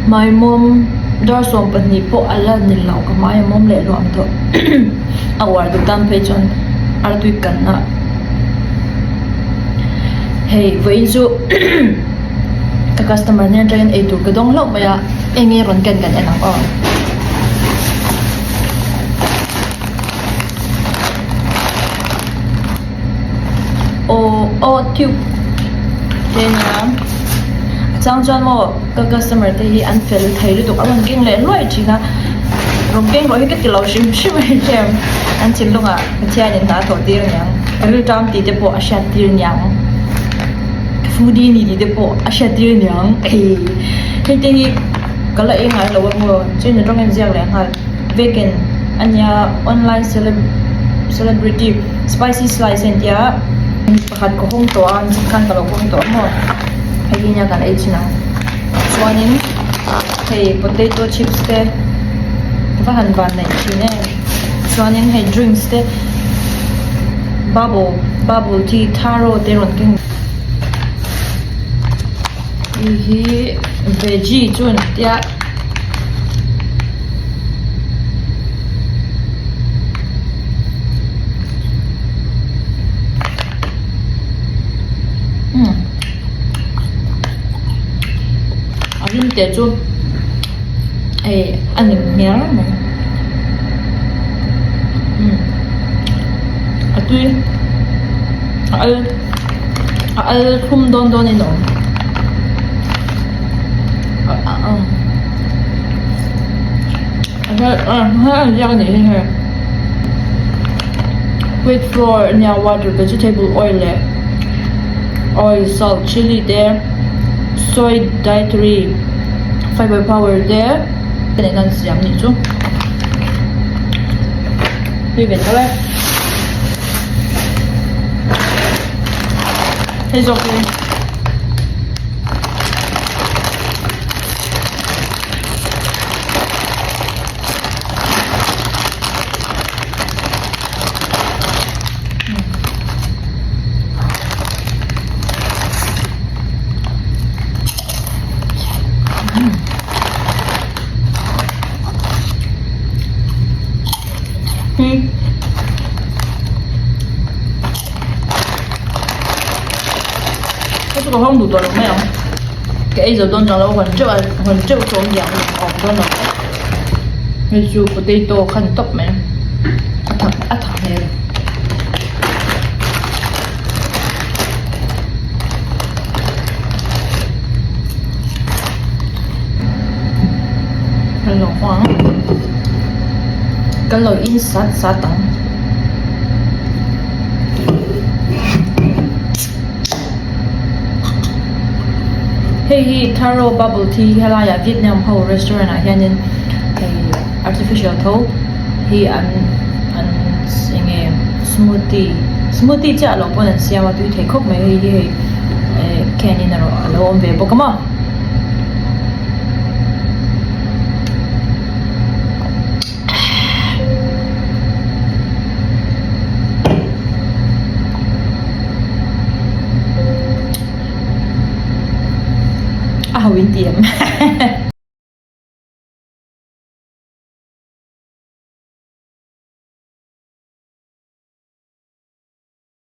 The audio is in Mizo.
Hmaimawm dar 12 pawh a la ni lo ka hmai a mawm leh luam tawh a uar duh tan phei chuan artui kanna hei vawiin chu ka customer hnen atangin eitur ka dawng hlauh mai a eng nge rawn ken kan en ang aw. Aw aw tube te nia a chang chuan maw ka customer te hi an fel thei lutuk a rawn keng leh hluai thin a rawn keng rawh hi ka ti lo hrim hrim a ni em an thinlungah Pathianin hna a thawh tir aniang rilṭam tih te pawh a hriat tir aniang foodie ni tih te pawh a hriat tir aniang hei te hi ka la ei ngai lo a maw chuan a rawng a inziak leh nghal. Vegan ania online celeb celebrity spicy slice a intia pakhat ka hawng tawh a nichhin khan ka lo hawng tawh a maw hei hi nia kan ei thin ang chuanin hei potato chips te va han van neih thin em chuanin hei drinks te bubble bubble tea tharo te rawn keng hei hi veggie chu an tia. A rim te chu hei a ning hmel mai a tui a al a al thlum dawn dawn in a awm. Wheat flour ania water vegetable oil leh oil salt chilli te soy dietary fiber power te nen an siam anih chu hei ve tho e hei zawk hi. Hei chu ka hawng duh tawh lo mai ang ka ei zo dawn chuang lo hawn teuh a hawn teuh chu awm diam a awm dawn lo hei chu potato kha ni tawp mai a thak a thak hmel. Kan lo hawng ang kan lo in sat sat ang. Hei hi Taro bubble tea helaiah Vietnam ho restaurant ah hianin hei artificial tho hi an an eng nge smoothie smoothie chiah lo pawn an siam a tui thei khawp mai hei hi hei eh can in a lo awm ve bawk a maw. A ho in ti em?